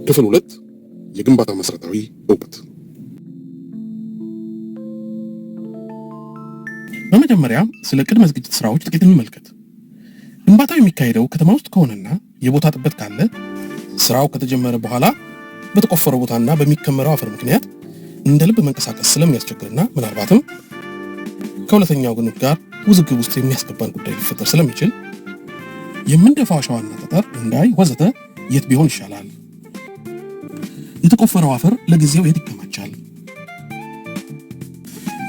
ክፍል 2 የግንባታ መሰረታዊ እውቀት። በመጀመሪያ ስለ ቅድመ ዝግጅት ስራዎች ጥቂት እንመልከት። ግንባታው የሚካሄደው ከተማ ውስጥ ከሆነና የቦታ ጥበት ካለ ስራው ከተጀመረ በኋላ በተቆፈረው ቦታና በሚከመረው አፈር ምክንያት እንደ ልብ መንቀሳቀስ ስለሚያስቸግርና ምናልባትም ከሁለተኛ ወገኖች ጋር ውዝግብ ውስጥ የሚያስገባን ጉዳይ ሊፈጠር ስለሚችል የምንደፋው አሸዋና ጠጠር፣ ድንጋይ ወዘተ የት ቢሆን ይሻላል? የተቆፈረው አፈር ለጊዜው የት ይከማቻል?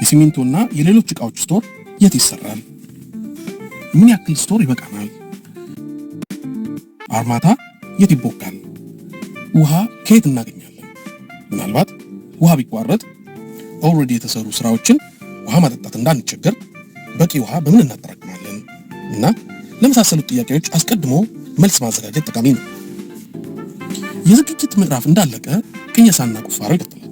የሲሚንቶና የሌሎች ዕቃዎች store የት ይሰራል? ምን ያክል store ይበቃናል? አርማታ የት ይቦካል? ውሃ ከየት እናገኛለን? ምናልባት ውሃ ቢቋረጥ already የተሰሩ ስራዎችን ውሃ ማጠጣት እንዳንቸገር በቂ ውሃ በምን እናጠራቅማለን? እና ለመሳሰሉት ጥያቄዎች አስቀድሞ መልስ ማዘጋጀት ጠቃሚ ነው። የዝግጅት ምዕራፍ እንዳለቀ ቅየሳና ቁፋሮ ይቀጥላል።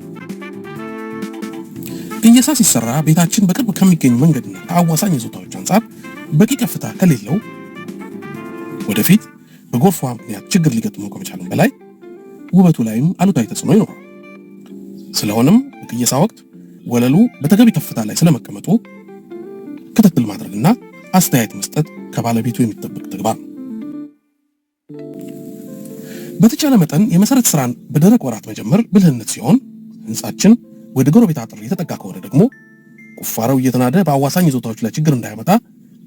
ቅየሳ ሲሰራ ቤታችን በቅርብ ከሚገኝ መንገድና ከአዋሳኝ ይዞታዎች አንጻር በቂ ከፍታ ከሌለው ወደፊት በጎርፍ ውሃ ምክንያት ችግር ሊገጥመው ከመቻሉም በላይ ውበቱ ላይም አሉታዊ ተጽዕኖ ይኖረዋል። ስለሆነም በቅየሳ ወቅት ወለሉ በተገቢ ከፍታ ላይ ስለመቀመጡ ክትትል ማድረግና አስተያየት መስጠት ከባለቤቱ የሚጠበቅ ተግባር ነው። በተቻለ መጠን የመሰረት ስራን በደረቅ ወራት መጀመር ብልህነት ሲሆን ህንጻችን ወደ ጎረቤት አጥር የተጠጋ ከሆነ ደግሞ ቁፋሮው እየተናደ በአዋሳኝ ይዞታዎች ላይ ችግር እንዳያመጣ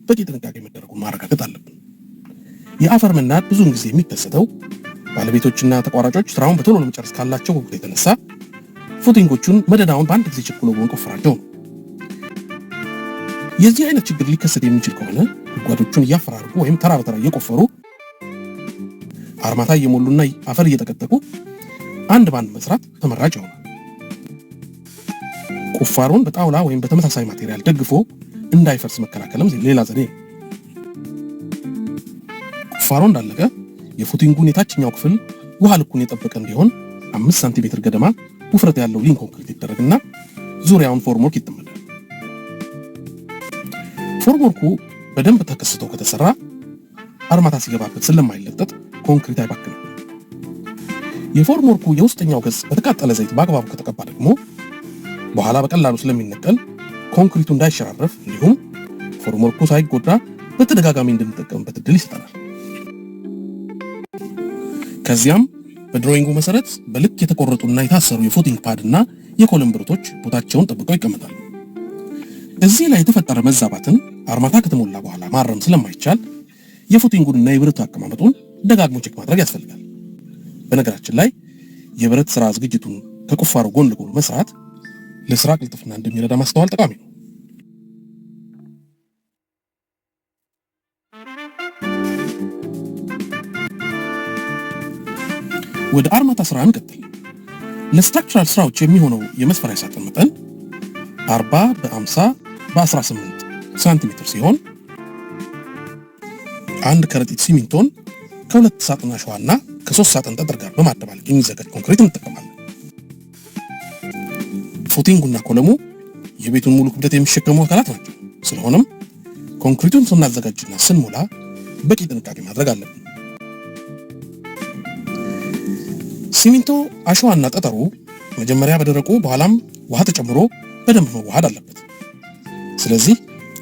በቂ ጥንቃቄ መደረጉን ማረጋገጥ አለብን። የአፈር መናድ ብዙውን ጊዜ የሚከሰተው ባለቤቶችና ተቋራጮች ስራውን በቶሎ ለመጨረስ ካላቸው ጉጉት የተነሳ footing ኦቹን መደዳውን በአንድ ጊዜ ቸኩለው በመቆፈራቸው ነው። የዚህ አይነት ችግር ሊከሰት የሚችል ከሆነ ጉድጓዶቹን እያፈራረቁ ወይም ተራ በተራ እየቆፈሩ አርማታ እየሞሉና አፈር እየጠቀጠቁ አንድ ባንድ መስራት ተመራጭ ይሆናል። ቁፋሮን በጣውላ ወይም በተመሳሳይ material ደግፎ እንዳይፈርስ መከላከልም ሌላ ዘዴ ነው። ቁፋሮ እንዳለቀ የ footing ኡን የታችኛው ክፍል ውሃ ልኩን የጠበቀ እንዲሆን 5 ሳንቲሜትር ገደማ ውፍረት ያለው lean concrete ይደረግና ዙሪያውን formwork ይጠመዳል። Formwork ኡ በደንብ ተከስቶ ከተሰራ አርማታ ሲገባበት ስለማይለጠጥ ኮንክሪት አይባክንም። የ formwork ኡ የውስጠኛው ገጽ በተቃጠለ ዘይት በአግባቡ ከተቀባ ደግሞ በኋላ በቀላሉ ስለሚነቀል ኮንክሪቱ እንዳይሸራረፍ እንዲሁም formwork ኡ ሳይጎዳ በተደጋጋሚ እንድንጠቀምበት እድል ይሰጠናል። ከዚያም በ drawing ኡ መሰረት በልክ የተቆረጡና የታሰሩ የ footing pad እና የ column ብረቶች ቦታቸውን ጠብቀው ይቀመጣሉ። እዚህ ላይ የተፈጠረ መዛባትን አርማታ ከተሞላ በኋላ ማረም ስለማይቻል የ footing ኡንና የብረቱ አቀማመጡን ደጋግሞ check ማድረግ ያስፈልጋል። በነገራችን ላይ የብረት ስራ ዝግጅቱን ከቁፋሮ ጎን ለጎን መስራት ለስራ ቅልጥፍና እንደሚረዳ ማስተዋል ጠቃሚ ነው። ወደ አርማታ ስራ እንቀጥል። ለ structural ስራዎች የሚሆነው የመስፈሪያ ሳጥን መጠን 40 በ50 በ18 ሳንቲሜትር ሲሆን አንድ ከረጢት ሲሚንቶን ከሁለት ሳጥን አሸዋና ከ3 ሳጥን ጠጠር ጋር በማደባለቅ የሚዘጋጅ ኮንክሪት እንጠቀማለን። Footing ኡና column ኡ የቤቱን ሙሉ ክብደት የሚሸከሙ አካላት ናቸው። ስለሆነም ኮንክሪቱን ስናዘጋጅና ስንሞላ በቂ ጥንቃቄ ማድረግ አለብን። ሲሚንቶ፣ አሸዋና ጠጠሩ መጀመሪያ በደረቁ በኋላም ውሃ ተጨምሮ በደንብ መዋሃድ አለበት። ስለዚህ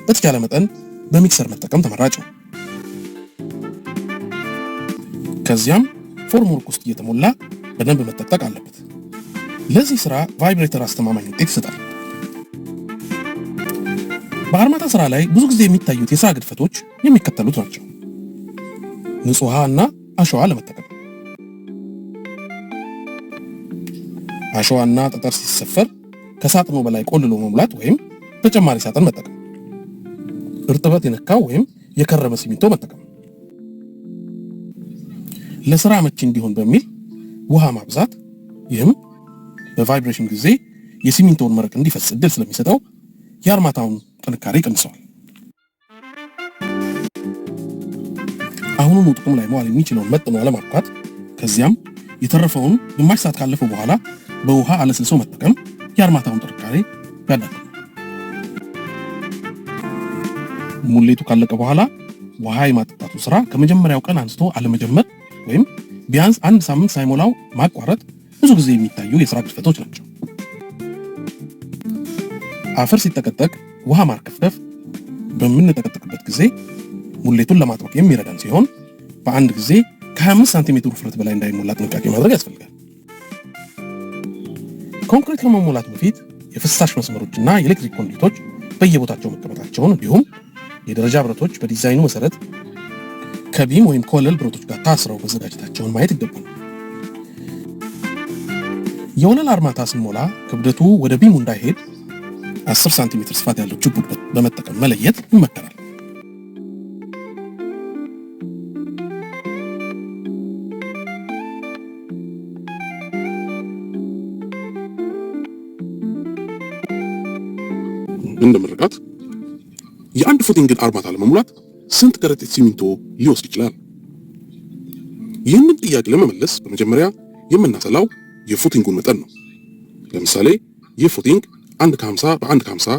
በተቻለ መጠን በ mixer መጠቀም ተመራጭ ነው። ከዚያም formwork ውስጥ እየተሞላ በደንብ መጠቅጠቅ አለበት። ለዚህ ስራ vibrator አስተማማኝ ውጤት ይሰጣል። በአርማታ ስራ ላይ ብዙ ጊዜ የሚታዩት የስራ ግድፈቶች የሚከተሉት ናቸው። ንጹህ ውሃ እና አሸዋ ለመጠቀም፣ አሸዋና ጠጠር ሲሰፈር ከሳጥኑ በላይ ቆልሎ መሙላት ወይም ተጨማሪ ሳጥን መጠቀም፣ እርጥበት የነካው ወይም የከረመ ሲሚንቶ መጠቀም፣ ለስራ አመቺ እንዲሆን በሚል ውሃ ማብዛት፣ ይህም በ vibration ጊዜ የሲሚንቶውን መረቅ እንዲፈስ እድል ስለሚሰጠው የአርማታውን ጥንካሬ ይቀንሰዋል። አሁኑኑ ጥቅም ላይ መዋል የሚችለውን መጥኖ አለማብኳት፣ ከዚያም የተረፈውን ግማሽ ሰዓት ካለፈው በኋላ በውሃ አለስልሶ መጠቀም የአርማታውን ጥንካሬ ያዳክማል። ሙሌቱ ካለቀ በኋላ ውሃ የማጠጣቱ ስራ ከመጀመሪያው ቀን አንስቶ አለመጀመር ወይም ቢያንስ አንድ ሳምንት ሳይሞላው ማቋረጥ ብዙ ጊዜ የሚታዩ የሥራ ግድፈቶች ናቸው። አፈር ሲጠቀጠቅ ውሃ ማርከፍከፍ በምንጠቀጥቅበት ጊዜ ሙሌቱን ለማጥበቅ የሚረዳን ሲሆን በአንድ ጊዜ ከ25 ሳንቲሜትር ውፍረት በላይ እንዳይሞላ ጥንቃቄ ማድረግ ያስፈልጋል። ኮንክሪት ከመሞላቱ በፊት የፍሳሽ መስመሮችና የኤሌክትሪክ conduit ኦች በየቦታቸው መቀመጣቸውን እንዲሁም የደረጃ ብረቶች በዲዛይኑ መሰረት ከ beam ወይም ከወለል ብረቶች ጋር ታስረው መዘጋጀታቸውን ማየት ይገባል። የወለል አርማታ ስንሞላ ክብደቱ ወደ beam ኡ እንዳይሄድ 10 ሳንቲሜትር ስፋት ያለው ችቡድ በመጠቀም መለየት ይመከራል። እንደ ምርቃት፣ የአንድ footing ን አርማታ ለመሙላት ስንት ከረጢት ሲሚንቶ ሊወስድ ይችላል? ይህንን ጥያቄ ለመመለስ በመጀመሪያ የምናሰላው የ footing ኡን መጠን ነው። ለምሳሌ ይህ footing 1 ከ50 በ1 ከ50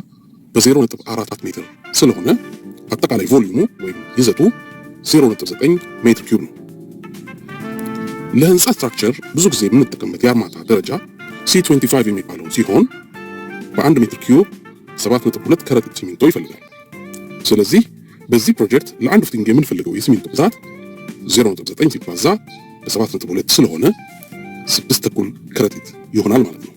በ0.44 ሜትር ስለሆነ አጠቃላይ volume ኡ ወይም ይዘቱ 0.9 ሜትር ኪዩብ ነው። ለህንፃ structure ብዙ ጊዜ የምንጠቀምበት የአርማታ ደረጃ C25 የሚባለው ሲሆን በ1 ሜትር ኪዩብ 7.2 ከረጢት ሲሚንቶ ይፈልጋል። ስለዚህ በዚህ ፕሮጀክት ለአንድ footing የምንፈልገው የሲሚንቶ ብዛት 0.9 ሲባዛ በ7.2 ስለሆነ 6.5 ከረጢት ይሆናል ማለት ነው።